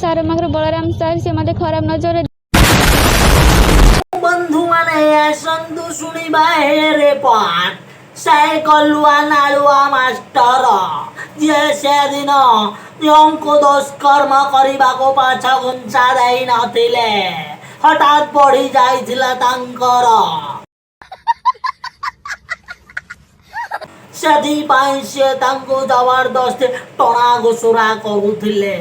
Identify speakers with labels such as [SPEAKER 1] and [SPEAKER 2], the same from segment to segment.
[SPEAKER 1] Sir ପାଖରେ, Balaram sir, ସେ ମୋତେ ଖରାପ ନଜରରେ
[SPEAKER 2] ବନ୍ଧୁମାନେ, ଆସନ୍ତୁ ଶୁଣିବା ହେ ରିପୋର୍ଟ। ସେ କଲୁଆ ନାଳୁଆ ମାଷ୍ଟର, ଯିଏ ସେଦିନ ଝିଅଙ୍କୁ ଦୁଷ୍କର୍ମ କରିବାକୁ ପଛ ଘୁଞ୍ଚା ଦେଇନଥିଲେ, ହଠାତ୍ ବଢି ଯାଇଥିଲା ତାଙ୍କର। ସେଥିପାଇଁ ସିଏ ତାଙ୍କୁ ଜବରଦସ୍ତି ଟଣା ଘୁଷୁରା କରୁଥିଲେ,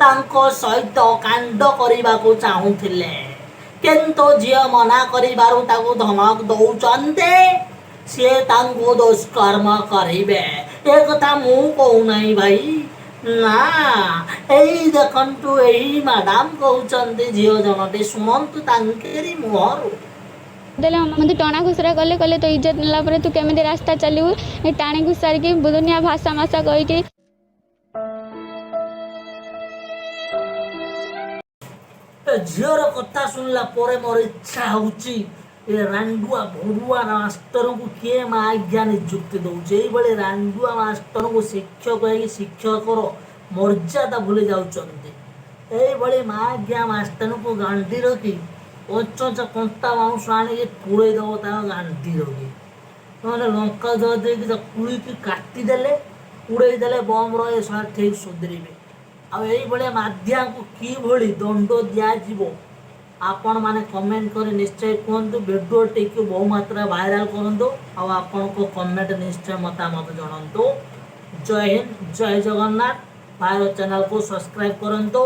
[SPEAKER 2] ତାଙ୍କ ସହିତ କାଣ୍ଡ କରିବାକୁ ଚାହୁଁଥିଲେ। କିନ୍ତୁ ଝିଅ ମନା କରିବାରୁ ତାକୁ ଧମକ ଦଉଛନ୍ତି, ସିଏ ତାଙ୍କୁ ଦୁଷ୍କର୍ମ କରିବେ। ଏ କଥା ମୁଁ କହୁନାହିଁ ଭାଇ, ନା, ଏଇ ଦେଖନ୍ତୁ, ଏଇ ମ୍ୟାଡ଼ାମ କହୁଛନ୍ତି, ଝିଅ ଜଣଟି। ଶୁଣନ୍ତୁ ତାଙ୍କରି ମୁହଁରୁ।
[SPEAKER 1] ଦେଲେ। ମୋତେ ଟଣା ଘୁଷୁରା କଲେ। କହିଲେ, ତୋ ଇଜ୍ଜତ ନେଲା ପରେ ତୁ କେମିତି ରାସ୍ତା ଚାଲିବୁ? ଏ ଟାଣି ଘୁଷାରିକି ଦୁନିଆ ଭାଷା ମାସା କହିକି।
[SPEAKER 2] ଏ ଝିଅର କଥା ଶୁଣିଲା ପରେ ମୋର ଇଚ୍ଛା ହେଉଛି, ଏ ରାଣ୍ଡୁଆ ଭଡ଼ୁଆ ମାଷ୍ଟରଙ୍କୁ କିଏ ମା ଆଜ୍ଞା ନିଯୁକ୍ତି ଦଉଛି? ଏଇଭଳି ରାଣ୍ଡୁଆ ମାଷ୍ଟରଙ୍କୁ ଶିକ୍ଷକ ହେଇକି ଶିକ୍ଷକର ମର୍ଯ୍ୟାଦା ଭୁଲି ଯାଉଛନ୍ତି। ଏଇଭଳି ମା ଆଜ୍ଞା ମାଷ୍ଟରଙ୍କୁ ଗାଣ୍ଡି ରଖି କଞ୍ଚ କଣ୍ଟା ବାଉଁଶ ଆଣିକି ପୁରେଇ ଦେବ ତାଙ୍କ ଗାଣ୍ଡି ରଖି, ନହେଲେ ଲଙ୍କା ଜଳ ଦେଇକି ତାକୁ କୁଳିକି କାଟିଦେଲେ, ଉଡ଼େଇ ଦେଲେ ବମ୍ର, ଏ ଶଳା ଠିକ୍ ସୁଧରିବେ। ଆଉ ଏଇଭଳିଆ ମାଧିଆଙ୍କୁ କିଭଳି ଦଣ୍ଡ ଦିଆଯିବ, ଆପଣମାନେ କମେଣ୍ଟ କରି ନିଶ୍ଚୟ କୁହନ୍ତୁ। ଭିଡ଼ିଓଟିକୁ ବହୁ ମାତ୍ରାରେ ଭାଇରାଲ କରନ୍ତୁ ଆଉ ଆପଣଙ୍କ କମେଣ୍ଟ ନିଶ୍ଚୟ ମତାମତ ଜଣାନ୍ତୁ। ଜୟ ହିନ୍ଦ, ଜୟ ଜଗନ୍ନାଥ। ଭାଇର ଚ୍ୟାନେଲକୁ ସବସ୍କ୍ରାଇବ୍ କରନ୍ତୁ,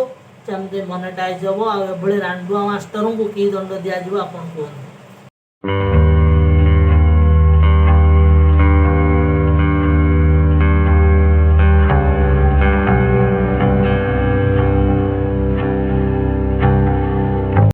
[SPEAKER 2] ଯେମିତି ମନିଟାଇଜ୍ ହେବ। ଆଉ ଏଭଳି ରାଣ୍ଡୁଆ ମାଷ୍ଟରଙ୍କୁ କି ଦଣ୍ଡ ଦିଆଯିବ, ଆପଣ କୁହନ୍ତୁ।